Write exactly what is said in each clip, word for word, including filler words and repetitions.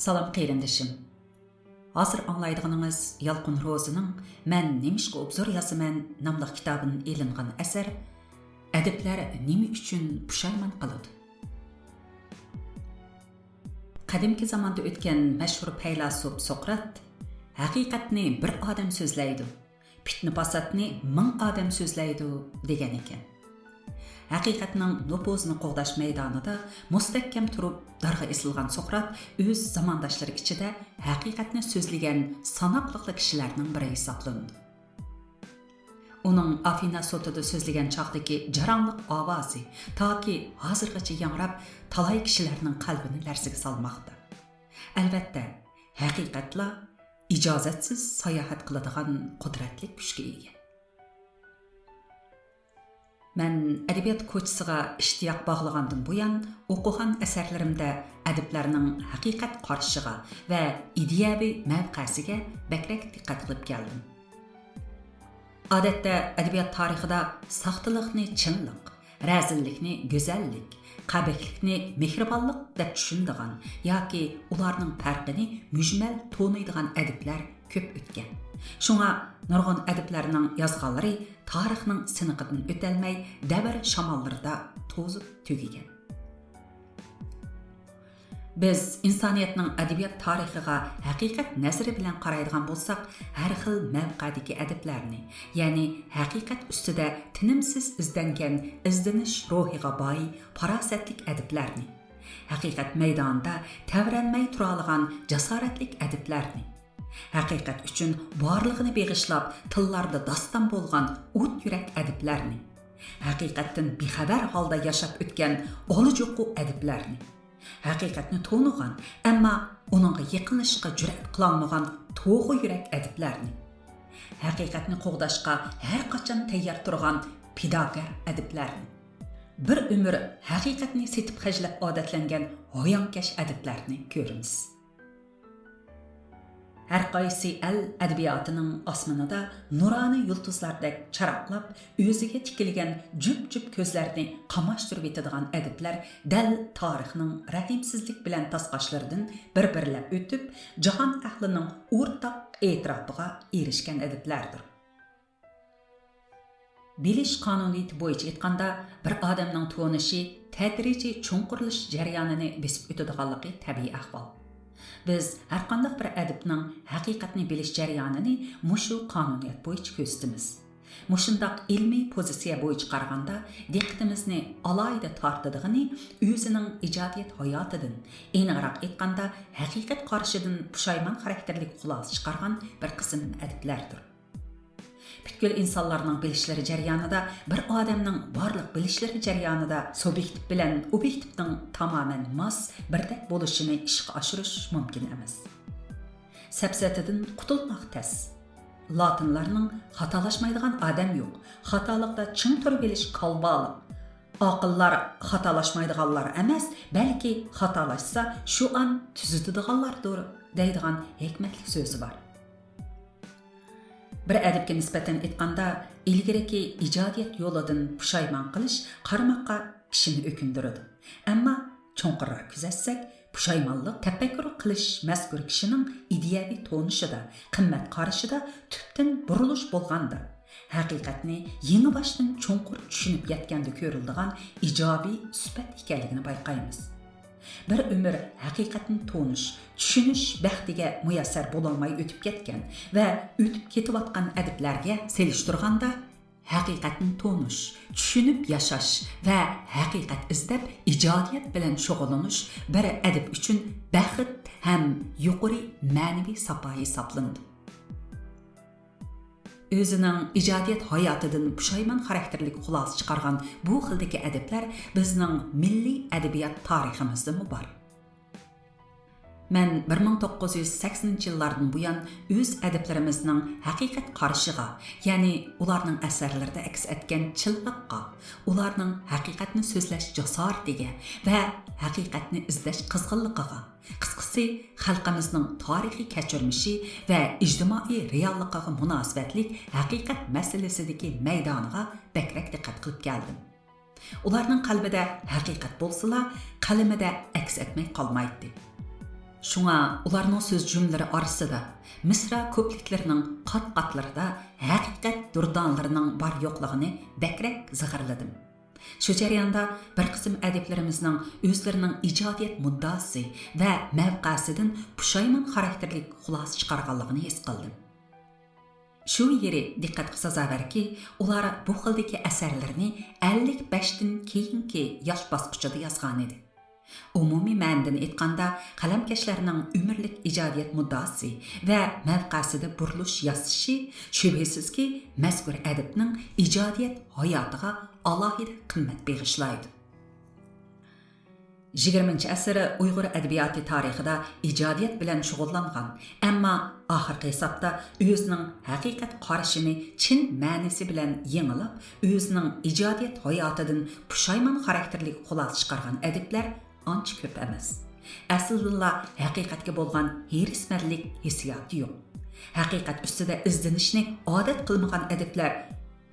سالام قېرىندىشىم. ھازىر ئاڭلايدىغىنىڭىز يالقۇن روزىنىڭ مەن نېمىشقا ئوبزور يازىمەن ناملىق كىتابىدىن ئېلىنغان ئەسەر. ئەدىبلەر نېمە ئۈچۈن پۇشايمان قىلىدۇ؟ قەدىمكى زاماندا ئۆتكەن مەشھۇر پەيلاسوپ سوقرات، «ھەقىقەتنى بىر ئادەم سۆزلەيدۇ، پىتنە-پاساتنى مىڭ ئادەم سۆزلەيدۇ» دېگەن ئىكەن. ھەقىقەتنىڭ نوپۇزىنى قوغداش مەيدانىدا مۇستەھكەم تۇرۇپ دارغا ئېسىلغان سوقرات ئۆز زامانداشلىرى ئىچىدە ھەقىقەتنى سۆزلىگەن ساناقلىقلا كىشىلەرنىڭ بىرى ھېسابلىنىدۇ. ئۇنىڭ ئافىنا سوتىدا سۆزلىگەن چاغدىكى جاراڭلىق ئاۋازى تاكى ھازىرغىچە ياڭراپ، تالاي كىشىلەرنىڭ قەلبىنى لەرزىگە سالماقتا. ئەلۋەتتە، ھەقىقەتلا ئىجازەتسىز ساياھەت قىلىدىغان قۇدرەتلىك كۈچكە ئىگە. مەن ئەدەبىيات كوچىسىغا ئىشتىياق باغلىغاندىن بۇيان، ئوقۇغان ئەسەرلىرىمدە ئەدىبلەرنىڭ ھەقىقەت قارىشىغا ۋە ئىدىيەۋى مەۋقەسىگە بەكرەك دىققەت قىلىپ كەلدىم. ئادەتتە ئەدەبىيات تارىخىدا ساختىلىقنى چىنلىق، رەزىللىكنى گۈزەللىك، قەبىھلىكنى مېھرىبانلىق دەپ چۈشىنىدىغان ياكى ئۇلارنىڭ پەرقىنى مۈجمەل تونۇيدىغان ئەدىبلەر كۆپ ئۆتكەن. شۇڭا نۇرغۇن ئەدىبلەرنىڭ يازغانلىرى تارىخنىڭ سىنىقىدىن ئۆتەلمەي، دەۋر شاماللىرىدا توزۇپ تۈگىگەن. بىز ئىنسانىيەتنىڭ ئەدەبىيات تارىخىغا ھەقىقەت نەزىرى بىلەن قارايدىغان بولساق، ھەر خىل مەۋقەدىكى ئەدىبلەرنى، يەنى ھەقىقەت ئۈستىدە تىنىمسىز ئىزدەنگەن ئىزدىنىش روھىغا باي پاراسەتلىك ئەدىبلەرنى، ھەقىقەت مەيدانىدا تەۋرەنمەي تۇرالىغان جاسارەتلىك ئەدىبلەرنى، ھەقىقەت ئۈچۈن بارلىقىنى بېغىشلاپ، تىللاردا داستان بولغان ئوت يۈرەك ئەدىبلەرنى، ھەقىقەتتىن بىخەۋەر ھالدا ياشاپ ئۆتكەن ئالىجوقۇ ئەدىبلەرنى، ھەقىقەتنى تونۇغان، ئەمما ئۇنىڭغا يېقىنلىشىشقا جۈرئەت قىلالمىغان توغا يۈرەك ئەدىبلەرنى، ھەقىقەتنى قوغداشقا ھەر قاچان تەييار تۇرغان پىداكار ئەدىبلەرنى، بىر ئۆمۈر ھەقىقەتنى سېتىپ خەجلەپ ئادەتلەنگەن ھايانكەش ئەدىبلەرنى كۆرىمىز. ھەر قايسى ئەل ئەدەبىياتىنىڭ ئاسمىنىدا نۇرانە يۇلتۇزلاردەك چاراقلاپ، ئۆزىگە تىكىلگەن جۈپ-جۈپ كۆزلەرنى قاماشتۇرۇۋېتىدىغان ئەدىبلەر دەل تارىخنىڭ رەھىمسىزلىك بىلەن تاسقاشلىرىدىن بىر-بىرلەپ ئۆتۈپ، جاھان ئەھلىنىڭ ئورتاق ئېتىراپىغا ئېرىشكەن ئەدىبلەردۇر. بىلىش قانۇنىيىتى بويىچە ئېيتقاندا، بىر ئادەمنىڭ تونۇشى تەدرىجىي چوڭقۇرلىشىش جەريانىنى بېسىپ ئۆتىدىغانلىقى تەبىئىي ئەھۋال. بىز ھەرقانداق بىر ئەدىبنىڭ ھەقىقەتنى بىلىش جەريانىنى مۇشۇ قانۇنىيەت بويىچە كۆزىتىمىز. مۇشۇنداق ئىلمىي پوزىتسىيە بويىچە قارىغاندا، دىققىتىمىزنى ئالاھىدە تارتىدىغىنى ئۆزىنىڭ ئىجادىيەت ھاياتىدىن، ئېنىقراق ئېيتقاندا، ھەقىقەت قارىشىدىن پۇشايمان خاراكتېرلىك خۇلاسە چىقارغان بىر قىسىم ئەدىبلەردۇر. پۈتكۈل ئىنسانلارنىڭ بىلىشلىرى جەريانىدا، بىر ئادەمنىڭ بارلىق بىلىشلىرى جەريانىدا سۇبيېكتىپ بىلەن ئوبيېكتىپنىڭ تامامەن ماس، بىردەك بولۇشىنى ئىشقا ئاشۇرۇش مۇمكىن ئەمەس. سەپسەتىدىن قۇتۇلماق تەس. لاتىنلارنىڭ «خاتالاشمايدىغان ئادەم يوق، خاتالىقتا چىڭ تۇرۇۋېلىش كالۋالىق. ئاقىللار خاتالاشمايدىغانلار ئەمەس، بەلكى خاتالاشسا شۇ ئان تۈزىتىدىغانلاردۇر» دەيدىغان ھېكمەتلىك سۆزى بار. بىر ئەدىبكە نىسبەتەن ئېيتقاندا، ئىلگىرىكى ئىجادىيەت يولىدىن پۇشايمان قىلىش قارىماققا كىشىنى ئۆكۈندۈرىدۇ. ئەمما چوڭقۇرراق كۆزەتسەك، پۇشايمانلىق تەپەككۇر قىلىش مەزكۇر كىشىنىڭ ئىدىيەۋى تونۇشىدا، قىممەت قارىشىدا تۈپتىن بۇرۇلۇش بولغاندا، ھەقىقەتنى يېڭىباشتىن چوڭقۇر چۈشىنىپ يەتكەندە كۆرۈلىدىغان ئىجابىي سۈپەت ئىكەنلىكىنى بايقايمىز. بىر ئۆمۈر ھەقىقەتنى تونۇش، چۈشىنىش بەختىگە مۇيەسسەر بولالماي ئۆتۈپ كەتكەن ۋە ئۆتۈپ كېتىۋاتقان ئەدىبلەرگە سېلىشتۇرغاندا، ھەقىقەتنى تونۇش، چۈشىنىپ ياشاش ۋە ھەقىقەت ئىزدەپ ئىجادىيەت بىلەن شۇغۇللىنىش بىر ئەدىب ئۈچۈن بەخت ھەم يۇقىرى مەنىۋى ساپا ھېسابلىنىدۇ. ئۆزىنىڭ ئىجادىيەت ھاياتىدىن پۇشايمان خاراكتېرلىك خۇلاسە چىقارغان بۇ خىلدىكى ئەدىبلەر بىزنىڭ مىللىي ئەدەبىيات تارىخىمىزدىمۇ بار. مەن بىر مىڭ توققۇز يۈز سەكسىنىنچى يىللاردىن بۇيان ئۆز ئەدىبلىرىمىزنىڭ ھەقىقەت قارىشىغا، يەنى ئۇلارنىڭ ئەسەرلىرىدە ئەكس ئەتكەن چىنلىققا، ئۇلارنىڭ ھەقىقەتنى سۆزلەش جاسارىتىگە ۋە ھەقىقەتنى ئىزدەش قىزغىنلىقىغا، قىسقىسى، خەلقىمىزنىڭ تارىخىي كەچۈرمىشى ۋە ئىجتىمائىي رېئاللىقىغا مۇناسىۋەتلىك ھەقىقەت مەسىلىسىدىكى مەيدانىغا بەكرەك دىققەت قىلىپ كەلدىم. ئۇلارنىڭ قەلبىدە ھەقىقەت بولسىلا، قەلىمىدە ئەكس ئەتمەي قالمايتتى. شۇڭا ئۇلارنىڭ سۆز جۈملىلىرى ئارىسىدا، مىسرا كۇپلېتلىرىنىڭ قات-قاتلىرىدا ھەقىقەت دۇردانىلىرىنىڭ بار-يوقلۇقىنى بەكرەك زىغىرلىدىم. شۇ جەرياندا بىر قىسىم ئەدىبلىرىمىزنىڭ ئۆزلىرىنىڭ ئىجادىيەت مۇددىئاسى ۋە مەۋقەسىدىن پۇشايمان خاراكتېرلىك خۇلاسە چىقارغانلىقىنى ھېس قىلدىم. شۇ يېرى دىققەتكە سازاۋەركى، ئۇلار بۇ خىلدىكى ئەسەرلىرىنى ئەللىك بەشتىن كېيىنكى ياش باسقۇچىدا يازغانىدى. ئومۇمىي مەنىدىن ئېيتقاندا، قەلەمكەشلەرنىڭ ئۆمۈرلۈك ئىجادىيەت مۇددىئاسى ۋە مەۋقەسىدە بۇرۇلۇش ياسىشى، شۈبھىسىزكى، مەزكۇر ئەدىبنىڭ ئىجادىيەت ھاياتىغا ئالاھىدە قىممەت بېغىشلايدۇ. يىگىرمىنچى ئەسىر ئۇيغۇر ئەدەبىياتى تارىخىدا ئىجادىيەت بىلەن شۇغۇللانغان، ئەمما ئاخىرقى ھېسابتا ئۆزىنىڭ ھەقىقەت قارىشىنى چىن مەنىسى بىلەن يېڭىلاپ، ئۆزىنىڭ ئىجادىيەت ھاياتىدىن پۇشايمان خاراكتېرلىك خۇلاسە چىقارغان ئەدىبلەر ئانچە كۆپ ئەمەس. ئەسلىدىنلا ھەقىقەتكە بولغان ھېرىسمەنلىك ھېسسىياتى يوق. ھەقىقەت ئۈستىدە ئىزدىنىشنى ئادەت قىلمىغان ئەدىبلەر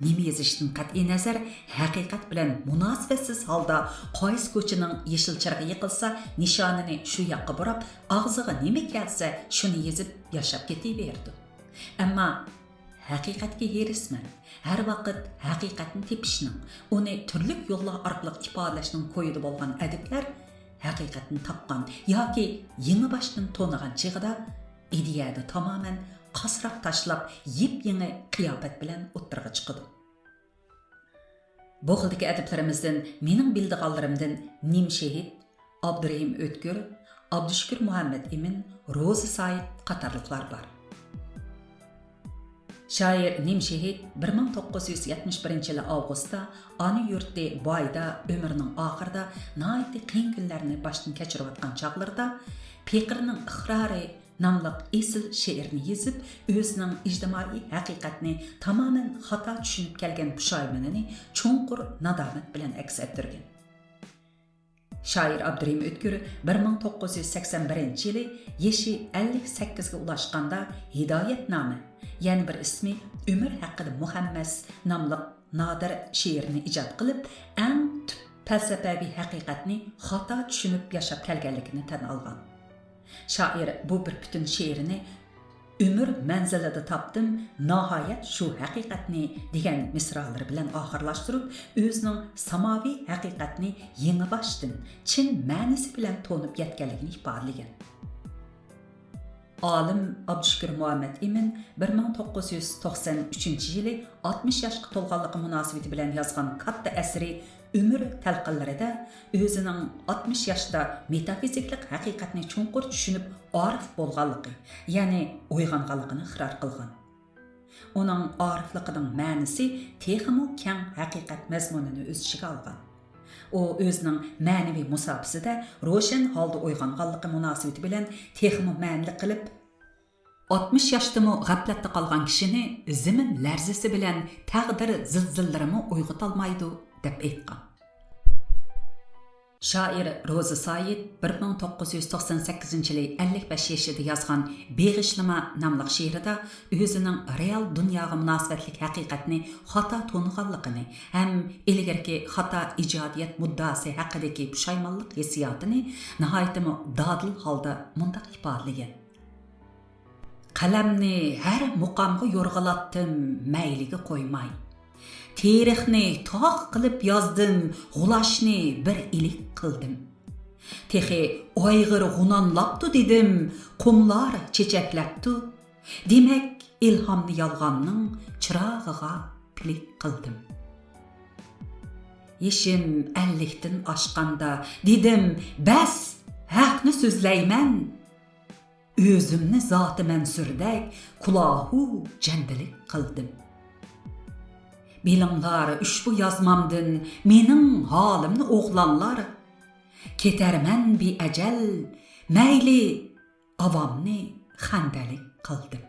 نېمە يېزىشتىن قەتئىينەزەر، ھەقىقەت بىلەن مۇناسىۋەتسىز ھالدا قايسى كوچىنىڭ يېشىل چىرىغى يېقىلسا، نىشانىنى شۇ ياققا بۇراپ، ئاغزىغا نېمە كەلسە، شۇنى يېزىپ ياشاپ كېتىۋېرىدۇ. ئەمما ھەقىقەتكە ھېرىسمەن، ھەر ۋاقىت ھەقىقەتنى تېپىشنىڭ، ئۇنى تۈرلۈك يوللار ئارقىلىق ئىپادىلەشنىڭ كويىدا بولغان ئەدىبلەر ھەقىقەتنى تاپقان ياكى يېڭىباشتىن تونۇغان چېغىدا ئىدىيەدە تامامەن قاسراق تاشلاپ، يېپيېڭى قىياپەت بىلەن ئوتتۇرىغا چىقىدۇ. بۇ خىلدىكى ئەدىبلىرىمىزدىن مېنىڭ بىلىدىغانلىرىمدىن نىم شېھىت، ئابدۇرېھىم ئۆتكۈر، ئابدۇشۈكۈر مۇھەممەت ئىمىن، روزى سايىت قاتارلىقلار بار. شائىر نىم شېھىت بىر مىڭ توققۇز يۈز يەتمىش بىرىنچى يىلى ئاۋغۇستتا ئانا يۇرتى بايدا ئۆمرىنىڭ ئاخىرىدا ناھايىتى قىيىن كۈنلەرنى باشتىن كەچۈرۈۋاتقان چاغلىرىدا، پېقىرنىڭ ئىقرارى ناملىق ئېسىل شېئىرنى يېزىپ، ئۆزىنىڭ ئىجتىمائىي ھەقىقەتنى تامامەن خاتا چۈشىنىپ كەلگەن پۇشايمىنىنى چوڭقۇر نادامەت بىلەن ئەكس ئەتتۈرگەن. شائىر ئابدۇرېھىم ئۆتكۈر بىر مىڭ توققۇز يۈز سەكسەن بىرىنچى يىلى يېشى ئەللىك سەككىزگە ئۇلاشقاندا ھىدايەتنامە، يەنە بىر ئىسمى ئۆمۈر ھەققىدە مۇخەممەس ناملىق نادىر شېئىرنى ئىجاد قىلىپ، ئەڭ تۈپ پەلسەپەۋى ھەقىقەتنى خاتا چۈشىنىپ ياشاپ كەلگەنلىكىنى تەن ئالغان. شائىر بۇ بىر پۈتۈن شېئىرىنى «ئۆمۈر مەنزىلىدە تاپتىم ناھايەت شۇ ھەقىقەتنى» دېگەن مىسرالىرى بىلەن ئاخىرلاشتۇرۇپ، ئۆزىنىڭ ساماۋى ھەقىقەتنى يېڭىباشتىن، چىن مەنىسى بىلەن تونۇپ يەتكەنلىكىنى ئىپادىلىگەن. ئالىم ئابدۇشۈكۈر مۇھەممەت ئىمىن بىر مىڭ توققۇز يۈز توقسان ئۈچىنچى يىلى ئاتمىش ياشقا تولغانلىقى مۇناسىۋىتى بىلەن يازغان كاتتا ئەسىرى ئۆمۈر تەلقىنلىرىدە ئۆزىنىڭ ئاتمىش ياشتا مېتافىزىكلىق ھەقىقەتنى چوڭقۇر چۈشىنىپ ئارىف بولغانلىقى، يەنى ئويغانغانلىقىنى ئىقرار قىلغان. ئۇنىڭ ئارىفلىقىنىڭ مەنىسى تېخىمۇ كەڭ ھەقىقەت مەزمۇنىنى ئۆز ئىچىگە ئالغان. ئۇ ئۆزىنىڭ مەنىۋى مۇساپىسىدە روشەن ھالدا ئويغانغانلىقى مۇناسىۋىتى بىلەن تېخىمۇ مەنىلىك قىلىپ، ئاتمىش ياشتىمۇ غەپلەتتە قالغان كىشىنى زېمىن لەرزىسى بىلەن تەقدىر زىلزىلىلىرىمۇ ئويغىتالمايدۇ، دەپ ئېيتقان. شائىر روزى سايىت بىر مىڭ توققۇز يۈز توقسان سەككىزىنچى يىلى ئەللىك بەش يېشىدا يازغان بېغىشلىما ناملىق شېئىرىدا ئۆزىنىڭ رېئال دۇنياغا مۇناسىۋەتلىك ھەقىقەتنى خاتا تونۇغانلىقىنى ھەم ئىلگىرىكى خاتا ئىجادىيەت مۇددىئاسى ھەققىدىكى پۇشايمانلىق ھېسسىياتىنى ناھايىتىمۇ دادىل ھالدا مۇنداق ئىپادىلىگەن: قەلەمنى ھەر مۇقامغا يورغىلاتتىم مەيلىگە قويماي. تېرىقنى تاغ قىلىپ يازدىم، غۇلاشنى بىر ئىلىك قىلدىم. تېخى ئايغىر غۇنانلاپتۇ دېدىم، قۇملار چېچەكلەپتۇ. دېمەك، ئىلھامنى يالغاننىڭ چىراغىغا پىلىك قىلدىم. يېشىم ئەللىكتىن ئاشقاندا دېدىم، بەس، ھەقنى سۆزلەيمەن. ئۆزۈمنى زاتى مەنسۇردەك كۇلاھۇ جەندىلىك قىلدىم. بىلىڭلار ئۇشبۇ يازمامدىن مېنىڭ ھالىمنى ئوغلانلار. كېتەرمەن بىئەجەل، مەيلى، ئاۋامنى خەندەلىك قىلدىم.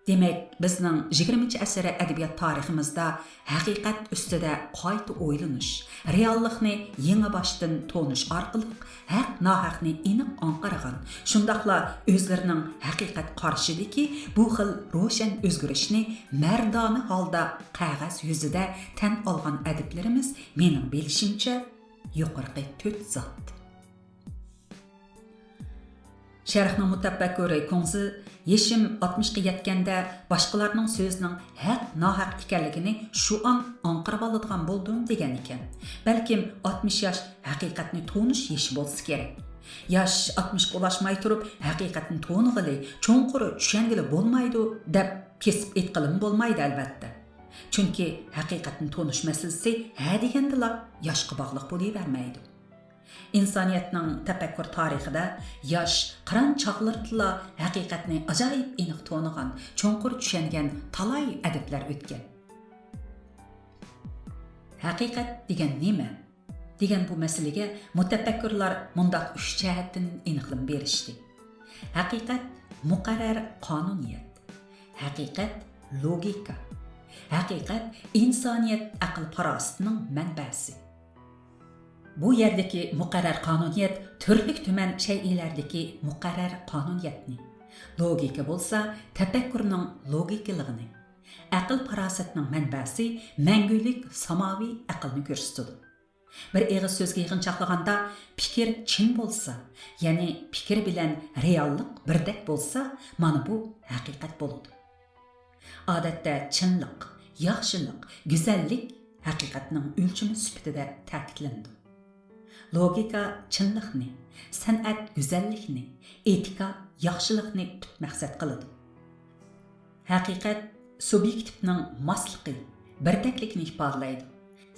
دېمەك، بىزنىڭ يىگىرمىنچى ئەسىر ئەدەبىيات تارىخىمىزدا ھەقىقەت ئۈستىدە قايتا ئويلىنىش، رېئاللىقنى يېڭىباشتىن تونۇش ئارقىلىق ھەق-ناھەقنى ئېنىق ئاڭقىرغان، شۇنداقلا ئۆزلىرىنىڭ ھەقىقەت قارىشىدىكى بۇ خىل روشەن ئۆزگىرىشنى مەردانە ھالدا قەغەز يۈزىدە تەن ئالغان ئەدىبلىرىمىز، مېنىڭ بىلىشىمچە، يۇقىرىقى تۆت زات. شەرقنىڭ مۇتەپەككۇرى كۇڭزى، يېشىم ئاتمىشقا يەتكەندە باشقىلارنىڭ سۆزىنىڭ ھەق-ناھەق ئىكەنلىكىنى شۇ ئان ئاڭقىرىۋالىدىغان بولدۇم، دېگەن ئىكەن. بەلكىم ئاتمىش ياش ھەقىقەتنى تونۇش يېشى بولسا كېرەك. ياش ئاتمىشقا ئۇلاشماي تۇرۇپ ھەقىقەتنى تونۇغىلى، چوڭقۇر چۈشەنگىلى بولمايدۇ، دەپ كېسىپ ئېيتقىلىمۇ بولمايدۇ، ئەلۋەتتە. چۈنكى ھەقىقەتنى تونۇش مەسىلىسى ھە دېگەندىلا ياشقا باغلىق بولۇۋەرمەيدۇ. ئىنسانىيەتنىڭ تەپەككۇر تارىخىدا ياش قىران چاغلىرىدىلا ھەقىقەتنى ئاجايىپ ئېنىق تونۇغان، چوڭقۇر چۈشەنگەن تالاي ئەدىبلەر ئۆتكەن. ھەقىقەت دېگەن نېمە؟ دېگەن بۇ مەسىلىگە مۇتەپەككۇرلار مۇنداق ئۈچ جەھەتتىن ئېنىقلىما بېرىشتى. ھەقىقەت مۇقەررەر قانۇنىيەت. ھەقىقەت لوگىكا. ھەقىقەت ئىنسانىيەت ئەقىل-پاراسىتىنىڭ مەنبەسى. بۇ يەردىكى مۇقەررەر قانۇنىيەت تۈرلۈك-تۈمەن شەيئىلەردىكى مۇقەررەر قانۇنىيەتنى، لوگىكا بولسا تەپەككۇرنىڭ لوگىكىلىقىنى، ئەقىل-پاراسەتنىڭ مەنبەسى مەڭگۈلۈك ساماۋى ئەقىلنى كۆرسىتىدۇ. بىر ئېغىز سۆزگە يىغىنچاقلىغاندا، پىكىر چىن بولسا، يەنى پىكىر بىلەن رېئاللىق بىردەك بولسا، مانا بۇ ھەقىقەت بولىدۇ. ئادەتتە چىنلىق، ياخشىلىق، گۈزەللىك ھەقىقەتنىڭ ئۆلچىمى سۈپىتىدە تەكىتلىنىدۇ. لوگىكا چىنلىقنى، سەنئەت گۈزەللىكنى، ئېتىكا ياخشىلىقنى تۈپ مەقسەت قىلىدۇ. ھەقىقەت سۇبيېكتىپنىڭ ماسلىقى، بىردەكلىكىنى ئىپادىلەيدۇ.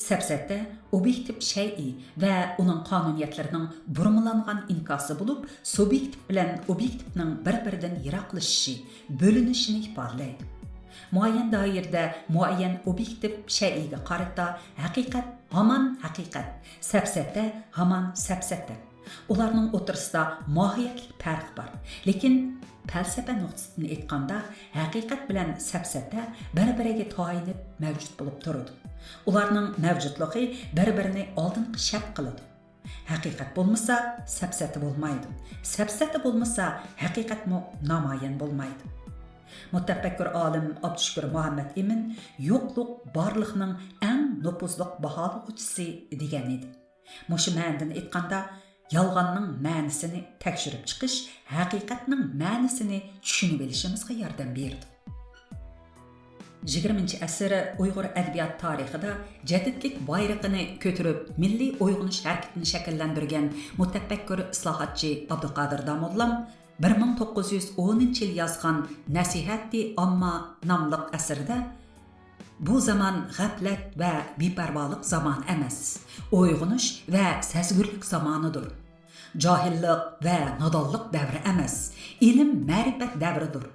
سەپسەتە ئوبيېكتىپ شەيئى ۋە ئۇنىڭ قانۇنىيەتلىرىنىڭ بۇرمىلانغان ئىنكاسى بولۇپ، سۇبيېكتىپ بىلەن ئوبيېكتىپنىڭ بىر-بىرىدىن يىراقلىشىشى، بۆلۈنۈشىنى ئىپادىلەيدۇ. مۇئەييەن دائىرىدە مۇئەييەن ئوبيېكتىپ شەيئىگە قارىتا ھەقىقەت ھامان ھەقىقەت، سەپسەتە ھامان سەپسەتە. ئۇلارنىڭ ئوتتۇرىسىدا ماھىيەتلىك پەرق بار. لېكىن پەلسەپە نۇقتىسىدىن ئېيتقاندا، ھەقىقەت بىلەن سەپسەتە بىر-بىرىگە تايىنىپ مەۋجۇت بولۇپ تۇرىدۇ. ئۇلارنىڭ مەۋجۇتلۇقى بىر-بىرىنى ئالدىنقى شەرت قىلىدۇ. ھەقىقەت بولمىسا، سەپسەتە بولمايدۇ. سەپسەتە بولمىسا، ھەقىقەتمۇ نامايان بولمايدۇ. مۇتەپەككۇر ئالىم ئابدۇشۈكۈر مۇھەممەد ئىمىن يوقلۇق بارلىقنىڭ ئەڭ نوپۇزلۇق باھالىغۇچىسى دېگەن ئىدى. مۇشۇ مەنىدىن ئېيتقاندا، يالغاننىڭ مەنىسىنى تەكشۈرۈپ چىقىش ھەقىقەتنىڭ مەنىسىنى چۈشىنىۋېلىشىمىزغا ياردەم بېرىدۇ. يىگىرمىنچى ئەسىر ئۇيغۇر ئەدەبىيات تارىخىدا جەدىدلىك بايرىقىنى كۆتۈرۈپ، مىللىي ئويغىنىش ھەرىكىتىنى شەكىللەندۈرگەن مۇتەپەككۇر ئىسلاھاتچى ئابدۇقادىر داموللام بىر مىڭ توققۇز يۈز ئونىنچى يىلى يازغان نەسىھەتى ئامما ناملىق ئەسىرىدە، بۇ زامان غەپلەت ۋە بىپەرۋالىق زامانى ئەمەس، ئويغىنىش ۋە سەزگۈرلۈك زامانىدۇر. جاھىللىق ۋە نادانلىق دەۋرى ئەمەس، ئىلىم-مەرىپەت دەۋرىدۇر.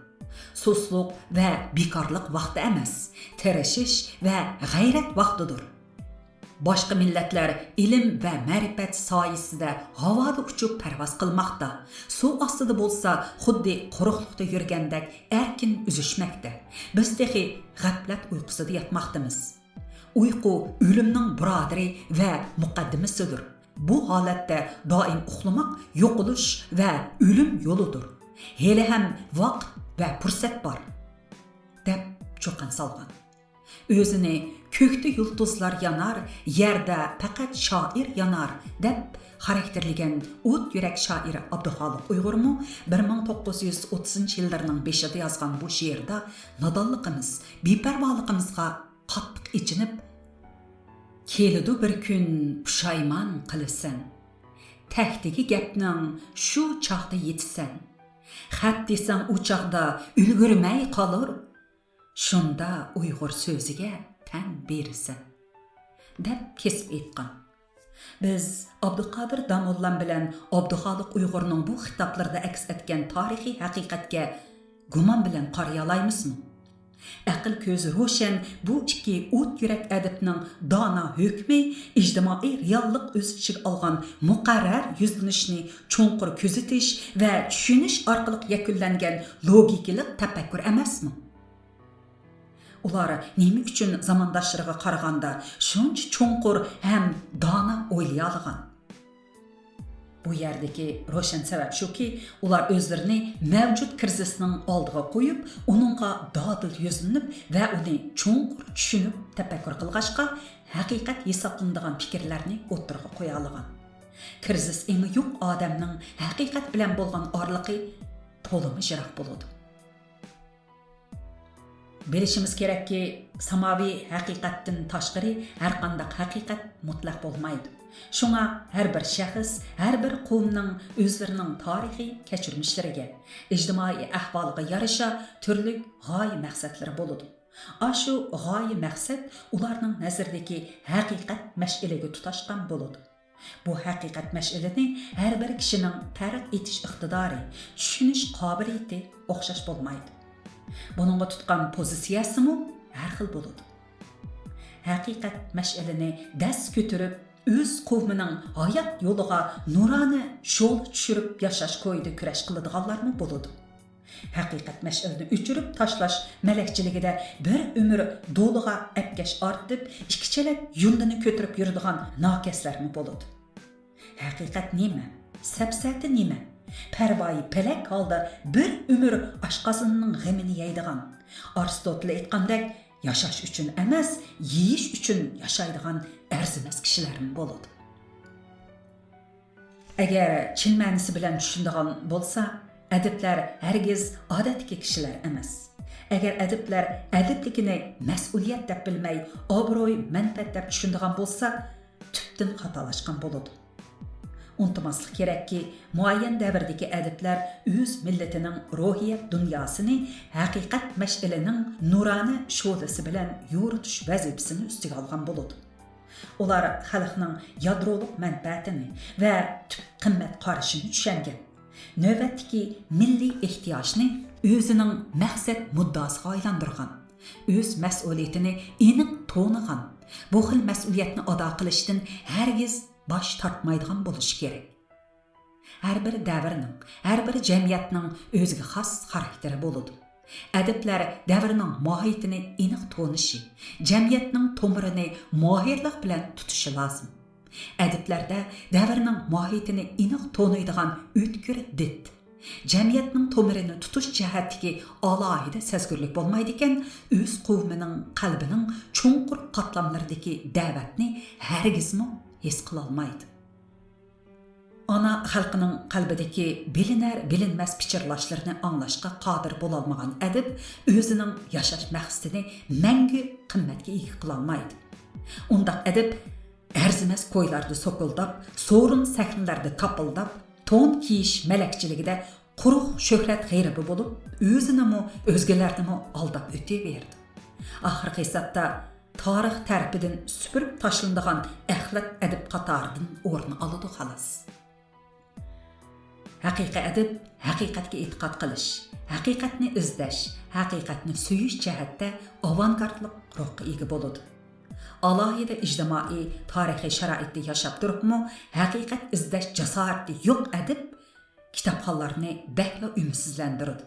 سۇسلۇق ۋە بىكارلىق ۋاقتى ئەمەس، تىرىشىش ۋە غەيرەت ۋاقتىدۇر. باشقا مىللەتلەر ئىلىم ۋە مەرىپەت سايىسىدە ھاۋادا ئۇچۇپ پەرۋاز قىلماقتا، سۇ ئاستىدا بولسا خۇددى قۇرۇقلۇقتا يۈرگەندەك ئەركىن ئۈزۈشمەكتە. بىز تېخى غەپلەت ئۇيقۇسىدا ياتماقتىمىز. ئۇيقۇ ئۆلۈمنىڭ بۇرادىرى ۋە مۇقەددىمىسىدۇر. بۇ ھالەتتە دائىم ئۇخلىماق يوقىلىش ۋە ئۆلۈم يولىدۇر. ھېلىھەم ۋاقىت ۋە پۇرسەت بار، دەپ چۇقان سالغان. ئۆزىنى «كۆكتە يۇلتۇزلار يانار، يەردە پەقەت شائىر يانار» دەپ خاراكتېرلىگەن ئوت يۈرەك شائىرى ئابدۇخالىق ئۇيغۇرمۇ بىر مىڭ توققۇز يۈز ئوتتۇزىنچى يىللىرىنىڭ بېشىدا يازغان بۇ شېئىرىدا نادانلىقىمىز، بىپەرۋالىقىمىزغا قاتتىق ئېچىنىپ، «كېلىدۇ بىر كۈن پۇشايمان قىلىسەن، تەكتىگە گەپنىڭ شۇ چاغدا يېتىسەن، خەپ دېسەڭ ئۇ چاغدا ئۈلگۈرمەي قالۇر، شۇندا ئۇيغۇر سۆزىگە تەن بېرىسەن» دەپ كېسىپ ئېيتقان. بىز ئابدۇقادىر داموللام بىلەن ئابدۇخالىق ئۇيغۇرنىڭ بۇ خىتابلىرىدا ئەكس ئەتكەن تارىخىي ھەقىقەتكە گۇمان بىلەن قارىيالايمىزمۇ؟ ئەقىل كۆزى روشەن بۇ ئىككى ئوت يۈرەك ئەدىبنىڭ دانا ھۆكمى ئىجتىمائىي رېئاللىق ئۆز ئىچىگە ئالغان مۇقەررەر يۈزلىنىشنى چوڭقۇر كۆزىتىش ۋە چۈشىنىش ئارقىلىق يەكۈنلەنگەن لوگىكىلىق تەپەككۇر ئەمەسمۇ؟ ئۇلار نېمە ئۈچۈن زامانداشلىرىغا قارىغاندا شۇنچە چوڭقۇر ھەم دانا ئويلىيالىغان؟ بۇ يەردىكى روشەن سەۋەب شۇكى، ئۇلار ئۆزلىرىنى مەۋجۇت كىرىزىسنىڭ ئالدىغا قويۇپ، ئۇنىڭغا دادىل يۈزلىنىپ ۋە ئۇنى چوڭقۇر چۈشىنىپ تەپەككۇر قىلغاچقا، ھەقىقەت ھېسابلىنىدىغان پىكىرلەرنى ئوتتۇرىغا قويالىغان. كىرىزىس ئېڭى يوق ئادەمنىڭ ھەقىقەت بىلەن بولغان ئارىلىقى تولىمۇ يىراق بولىدۇ. بىلىشىمىز كېرەككى، ساماۋى ھەقىقەتتىن تاشقىرى ھەرقانداق ھەقىقەت مۇتلەق بولمايدۇ. شۇڭا ھەر بىر شەخس، ھەر بىر قوۋمنىڭ ئۆزلىرىنىڭ تارىخىي كەچۈرمىشلىرىگە، ئىجتىمائىي ئەھۋالىغا يارىشا تۈرلۈك غايە مەقسەتلىرى بولىدۇ. ئاشۇ غايە مەقسەت ئۇلارنىڭ نەزىرىدىكى ھەقىقەت مەشئىلىگە تۇتاشقان بولىدۇ. بۇ ھەقىقەت مەشئىلىنى ھەر بىر كىشىنىڭ پەرق ئېتىش ئىقتىدارى، چۈشىنىش قابىلىيىتى ئوخشاش بولمايدۇ. بۇنىڭغا تۇتقان پوزىتسىيەسىمۇ ھەر خىل بولىدۇ. ھەقىقەت مەشئىلىنى دەس كۆتۈرۈپ، ئۆز قوۋمىنىڭ ھايات يولىغا نۇرانە شول چۈشۈرۈپ ياشاش كويىدا كۈرەش قىلىدىغانلارمۇ بولىدۇ. ھەقىقەت مەشئىلىنى ئۆچۈرۈپ تاشلاش مەلەكچىلىكىدە بىر ئۆمۈر دولىغا ئەپكەش ئارتىپ، ئىككى چېلەك يۇندىنى كۆتۈرۈپ يۈرىدىغان ناكەسلەرمۇ بولىدۇ. ھەقىقەت نېمە؟ سەپسەتە نېمە؟ پەرۋايى پەلەك ھالدا بىر ئۆمۈر ئاشقازىنىنىڭ غېمىنى يەيدىغان، ئارستوتىل ئېيتقاندەك، ياشاش ئۈچۈن ئەمەس، يېيىش ئۈچۈن ياشايدىغان ئەرزىمەس كىشىلەرمۇ بولىدۇ. ئەگەر چىن مەنىسى بىلەن چۈشىنىدىغان بولسا، ئەدىبلەر ھەرگىز ئادەتتىكى كىشىلەر ئەمەس. ئەگەر ئەدىبلەر ئەدىبلىكىنى مەسئۇلىيەت دەپ بىلمەي، ئابرۇي، مەنپەئەت دەپ چۈشىنىدىغان بولسا، تۈپتىن خاتالاشقان بولىدۇ. ئۇنتۇماسلىق كېرەككى، مۇئەييەن دەۋردىكى ئەدىبلەر ئۆز مىللىتىنىڭ روھىيەت دۇنياسىنى ھەقىقەت مەشئىلىنىڭ نۇرانە شولىسى بىلەن يورۇتۇش ۋەزىپىسىنى ئۈستىگە ئالغان بولىدۇ. ئۇلار خەلقنىڭ يادرولۇق مەنپەئەتىنى ۋە تۈپ قىممەت قارىشىنى چۈشەنگەن. نۆۋەتتىكى مىللىي ئېھتىياجنى ئۆزىنىڭ مەقسەت مۇددىئاسىغا ئايلاندۇرغان. ئۆز مەسئۇلىيىتىنى ئېنىق تونۇغان. بۇ خىل مەسئۇلىيەتنى ئادا قىلىشتىن ھەرگىز باش تارتمايدىغان بولۇشى كېرەك. ھەر بىر دەۋرنىڭ، ھەر بىر جەمئىيەتنىڭ ئۆزىگە خاس خاراكتېرى بولىدۇ. ئەدىبلەر دەۋرنىڭ ماھىيىتىنى ئېنىق تونۇشى، جەمئىيەتنىڭ تومۇرىنى ماھىرلىق بىلەن تۇتۇشى لازىم. ئەدىبلەردە دەۋرنىڭ ماھىيىتىنى ئېنىق تونۇيدىغان ئۆتكۈر دىت، جەمئىيەتنىڭ تومۇرىنى تۇتۇش جەھەتتىكى ئالاھىدە سەزگۈرلۈك بولمايدىكەن، ئۆز قوۋمىنىڭ قەلبىنىڭ چوڭقۇر قاتلاملىرىدىكى دەۋەتنى ھەرگىزمۇ ھېس قىلالمايدۇ. ئانا خەلقىنىڭ قەلبىدىكى بىلىنەر-بىلىنمەس پىچىرلاشلىرىنى ئاڭلاشقا قادىر بولالمىغان ئەدىب ئۆزىنىڭ ياشاش مەقسىتىنى مەڭگۈ قىممەتكە ئىگە قىلالمايدۇ. ئۇنداق ئەدىب ئەرزىمەس كويلاردا سوكۇلداپ، سورۇن سەھنىلەردە كاپىلداپ، تون كىيىش مەلەكچىلىكىدە قۇرۇق شۆھرەت غېرىبى بولۇپ، ئۆزىنىمۇ، ئۆزگىلەرنىمۇ ئالداپ ئۆتۈۋېرىدۇ. ئاخىرقى ھېسابتا، تارىخ تەرىپىدىن سۈپۈرۈپ تاشلىنىدىغان ئەخلەت ئەدىب قاتارىدىن ئورۇن ئالىدۇ، خالاس. ھەقىقىي ئەدىب ھەقىقەتكە ئېتىقاد قىلىش، ھەقىقەتنى ئىزدەش، ھەقىقەتنى سۆيۈش جەھەتتە ئاۋانگارتلىق روھقا ئىگە بولىدۇ. ئالاھىدە ئىجتىمائىي، تارىخىي شارائىتتا ياشاپ تۇرۇپمۇ ھەقىقەت ئىزدەش جاسارىتى يوق ئەدىب كىتابخانلارنى بەكلا ئۈمىدسىزلەندۈرىدۇ.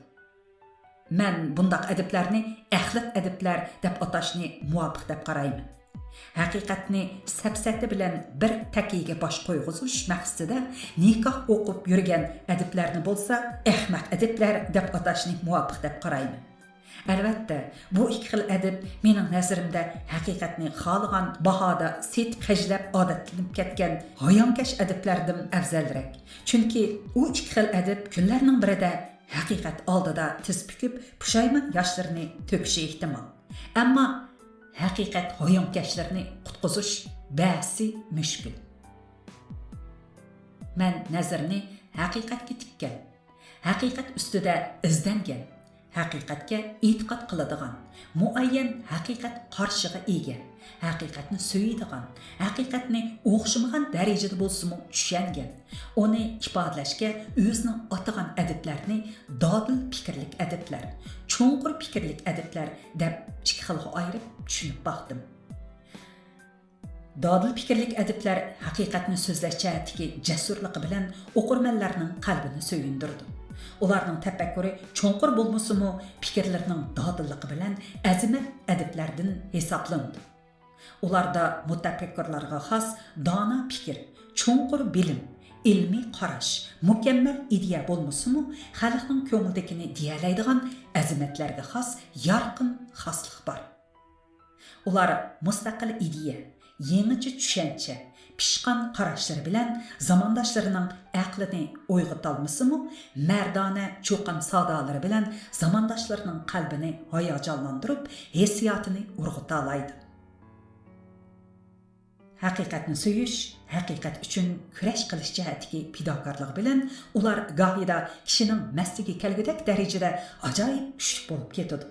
مەن بۇنداق ئەدىبلەرنى ئەخلەت ئەدىبلەر دەپ ئاتاشنى مۇۋاپىق دەپ قارايمەن. ھەقىقەتنى سەپسەتە بىلەن بىر تەكىيىگە باش قويغۇزۇش مەقسىتىدە نىكاھ ئوقۇپ يۈرگەن ئەدىبلەرنى بولسا ئەخمەق ئەدىبلەر دەپ ئاتاشنى مۇۋاپىق دەپ قارايمەن. ئەلۋەتتە، بۇ ئىككى خىل ئەدىب مېنىڭ نەزىرىمدە ھەقىقەتنى خالىغان باھادا سېتىپ خەجلەپ ئادەتلىنىپ كەتكەن ھايانكەش ئەدىبلەردىن ئەۋزەلرەك. چۈنكى ئۇ ئىككى خىل ئەدىب كۈنلەرنىڭ بىرىدە ھەقىقەت ئالدىدا تىز پۈكۈپ، پۇشايمان ياشلىرىنى تۆكۈشى ئېھتىمال. ئەمما ھەقىقەت ھايانكەشلىرىنى قۇتقۇزۇش بەسى مۈشكۈل. مەن نەزىرىنى ھەقىقەتكە تىككەن، ھەقىقەت ئۈستىدە ئىزدەنگەن، ھەقىقەتكە ئېتىقاد قىلىدىغان، مۇئەييەن ھەقىقەت قارىشىغا ئىگە، ھەقىقەتنى سۆيىدىغان، ھەقىقەتنى ئوخشىمىغان دەرىجىدە بولسىمۇ چۈشەنگەن، ئۇنى ئىپادىلەشكە ئۆزىنىڭ ئاتىغان ئەدىبلەرنى دادىل پىكىرلىك ئەدىبلەر، چوڭقۇر پىكىرلىك ئەدىبلەر دەپ ئىككى خىلغا ئايرىپ چۈشىنىپ باقتىم. دادىل پىكىرلىك ئەدىبلەر ھەقىقەتنى سۆزلەش جەھەتتىكى جەسۇرلۇقى بىلەن ئوقۇرمەنلەرنىڭ قەلبىنى سۆيۈندۈرىدۇ. ئۇلارنىڭ تەپەككۇرى چوڭقۇر بولمىسىمۇ، پىكىرلىرىنىڭ دادىللىقى بىلەن ئەزىمەت ئەدىبلەردىن ھېسابلىنىدۇ. ئۇلاردا مۇتەپەككۇرلارغا خاس دانا پىكىر، چوڭقۇر بىلىم، ئىلمىي قاراش، مۇكەممەل ئىدىيە بولمىسىمۇ، خەلقنىڭ كۆڭلىدىكىنى دېيەلەيدىغان ئەزىمەتلەرگە خاس يارقىن خاسلىق بار. ئۇلار مۇستەقىل ئىدىيە، يېڭىچە چۈشەنچە، پىشقان قاراشلىرى بىلەن زامانداشلىرىنىڭ ئەقلىنى ئويغىتالمىسىمۇ، مەردانە چۇقان سادالىرى بىلەن زامانداشلىرىنىڭ قەلبىنى ھاياجانلاندۇرۇپ، ھېسسىياتىنى ئۇرغۇتالايدۇ. ھەقىقەتنى سۆيۈش، ھەقىقەت ئۈچۈن كۈرەش قىلىش جەھەتتىكى پىداكارلىقى بىلەن ئۇلار گاھىدا كىشىنىڭ مەستىگە كەلگۈدەك دەرىجىدە ئاجايىپ كۈچلۈك بولۇپ كېتىدۇ.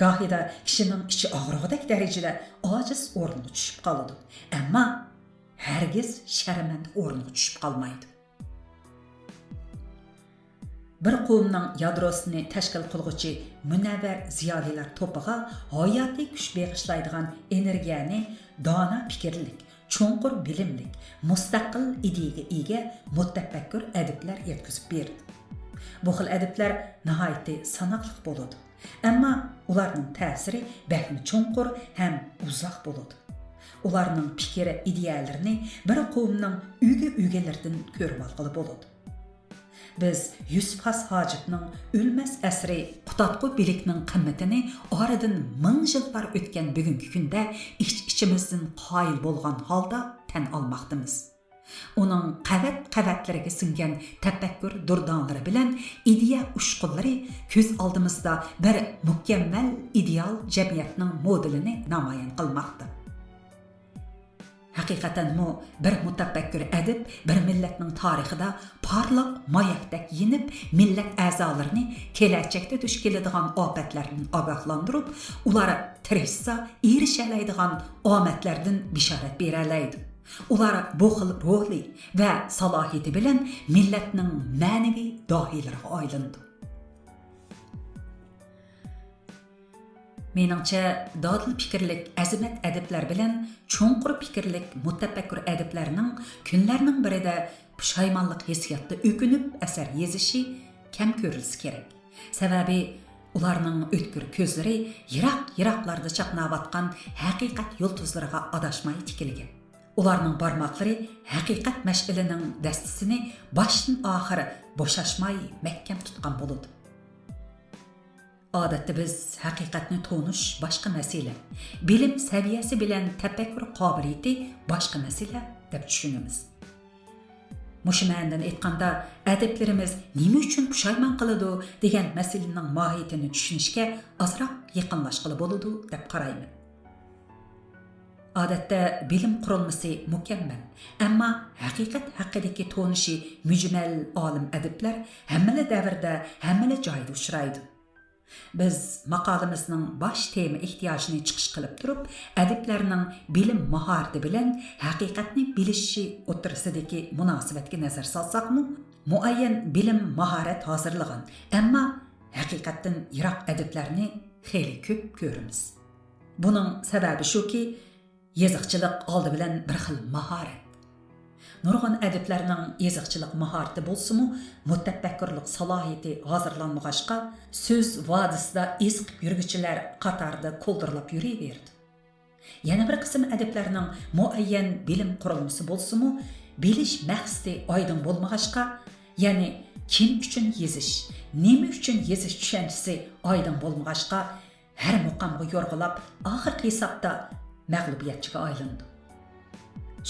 گاھىدا كىشىنىڭ ئىچى ئاغرىغۇدەك دەرىجىدە ئاجىز ئورۇنغا چۈشۈپ قالىدۇ. ئەمما ھەرگىز شەرمەندە ئورۇنغا چۈشۈپ قالمايدۇ. بىر قوۋمنىڭ يادروسىنى تەشكىل قىلغۇچى مۇنەۋۋەر زىيالىيلار توپىغا ھاياتىي كۈچ بېغىشلايدىغان ئېنېرگىيەنى دانا پىكىرلىك، چوڭقۇر بىلىملىك، مۇستەقىل ئىدىيەگە ئىگە مۇتەپەككۇر ئەدىبلەر يەتكۈزۈپ بېرىدۇ. بۇ خىل ئەدىبلەر ناھايىتى ساناقلىق بولىدۇ. ئەمما ئۇلارنىڭ تەسىرى بەكمۇ چوڭقۇر ھەم ئۇزاق بولىدۇ. ئۇلارنىڭ پىكىر ئىدىيەلىرىنى بىر قوۋمنىڭ ئۈگە-ئۈگىلىرىدىن كۆرۈۋالغىلى بولىدۇ. بىز يۈسۈپ خاس ھاجىپنىڭ ئۆلمەس ئەسىرى قۇتادغۇ بىلىكنىڭ قىممىتىنى ئارىدىن مىڭ يىللار ئۆتكەن بۈگۈنكى كۈندە ئىچ-ئىچىمىزدىن قايىل بولغان ھالدا تەن ئالماقتىمىز. ئۇنىڭ قەۋەت-قەۋەتلىرىگە سىڭگەن تەپەككۇر دۇردانىلىرى بىلەن ئىدىيە ئۇچقۇنلىرى كۆز ئالدىمىزدا بىر مۇكەممەل ئىدېئال جەمئىيەتنىڭ مودېلىنى نامايان قىلماقتا. ھەقىقەتەنمۇ بىر مۇتەپەككۇر ئەدىب بىر مىللەتنىڭ تارىخىدا پارلاق ماياكتەك يېنىپ، مىللەت ئەزالىرىنى كېلەچەكتە دۇچ كېلىدىغان ئاپەتلەردىن ئاگاھلاندۇرۇپ، ئۇلار تىرىشسا ئېرىشەلەيدىغان ئامەتلەردىن بېشارەت بېرەلەيدۇ. ئۇلار بۇ خىل روھى ۋە سالاھىيىتى بىلەن مىللەتنىڭ مەنىۋى داھىيلىرىغا ئايلىنىدۇ. مېنىڭچە، دادىل پىكىرلىك ئەزىمەت ئەدىبلەر بىلەن چوڭقۇر پىكىرلىك مۇتەپەككۇر ئەدىبلەرنىڭ كۈنلەرنىڭ بىرىدە پۇشايمانلىق ھېسسىياتتا ئۆكۈنۈپ ئەسەر يېزىشى كەم كۆرۈلسە كېرەك. سەۋەبى، ئۇلارنىڭ ئۆتكۈر كۆزلىرى يىراق-يىراقلاردا چاقناۋاتقان ھەقىقەت يۇلتۇزلىرىغا ئاداشماي تىكىلگەن. ئۇلارنىڭ بارماقلىرى ھەقىقەت مەشئىلىنىڭ دەستىسىنى باشتىن-ئاخىر بوشاشماي مەھكەم تۇتقان بولىدۇ. ئادەتتە بىز ھەقىقەتنى تونۇش باشقا مەسىلە، بىلىم سەۋىيەسى بىلەن تەپەككۇر قابىلىيىتى باشقا مەسىلە دەپ چۈشىنىمىز. مۇشۇ مەنىدىن ئېيتقاندا، ئەدىبلىرىمىز نېمە ئۈچۈن پۇشايمان قىلىدۇ دېگەن مەسىلىنىڭ ماھىيىتىنى چۈشىنىشكە ئازراق يېقىنلاشقىلى بولىدۇ دەپ قارايمەن. ئادەتتە بىلىم قۇرۇلمىسى مۇكەممەل، ئەمما ھەقىقەت ھەققىدىكى تونۇشى مۈجمەل ئالىم ئەدىبلەر ھەممىلا دەۋردە، ھەممىلا جايدا ئۇچرايدۇ. بىز ماقالىمىزنىڭ باش تېما ئېھتىياجىنى چىقىش قىلىپ تۇرۇپ، ئەدىبلەرنىڭ بىلىم ماھارىتى بىلەن ھەقىقەتنى بىلىشى ئوتتۇرىسىدىكى مۇناسىۋەتكە نەزەر سالساقمۇ، مۇئەييەن بىلىم ماھارەت ھازىرلىغان، ئەمما ھەقىقەتتىن يىراق ئەدىبلەرنى خېلى كۆپ كۆرىمىز. بۇنىڭ سەۋەبى شۇكى، يېزىقچىلىق ئالدى بىلەن بىر خىل ماھارەت. نۇرغۇن ئەدىبلەرنىڭ يېزىقچىلىق ماھارىتى بولسىمۇ، مۇتەپەككۇرلۇق سالاھىيىتى ھازىرلانمىغاچقا، سۆز ۋادىسىدا ئېزىقىپ يۈرگۈچىلەر قاتارىدا كولدۇرلاپ يۈرۈۋېرىدۇ. يەنە بىر قىسىم ئەدىبلەرنىڭ مۇئەييەن بىلىم قۇرۇلمىسى بولسىمۇ، بىلىش مەقسىتى ئايدىڭ بولمىغاچقا، يەنى كىم ئۈچۈن يېزىش، نېمە ئۈچۈن يېزىش چۈشەنچىسى ئايدىڭ بولمىغاچقا، ھەر مۇقامغا يورغىلاپ، ئاخىرقى ھېسابتا مەغلۇبىيەتچىگە ئايلىنىدۇ.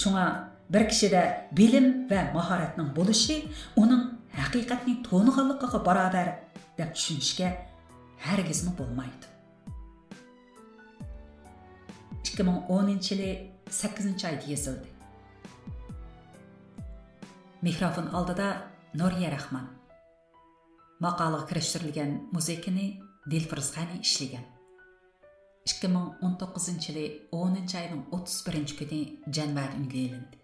شۇڭا بىر كىشىدە بىلىم ۋە ماھارەتنىڭ بولۇشى ئۇنىڭ ھەقىقەتنى تونۇغانلىقىغا باراۋەر دەپ چۈشىنىشكە ھەرگىزمۇ بولمايدۇ. ئىككى مىڭ ئونىنچى يىلى سەككىزىنچى ئايدا يېزىلدى. مىكروفون ئالدىدا نۇرىيە راخمان. ماقالىغا كىرىشتۈرۈلگەن مۇزىكىنى دىلفۇرۇز غەنى ئىشلىگەن. ئىككى مىڭ ئون توققۇزىنچى يىلى ئونىنچى ئاينىڭ ئوتتۇز بىرىنچى كۈنى جەنۋەدە ئۈنگە ئېلىندى.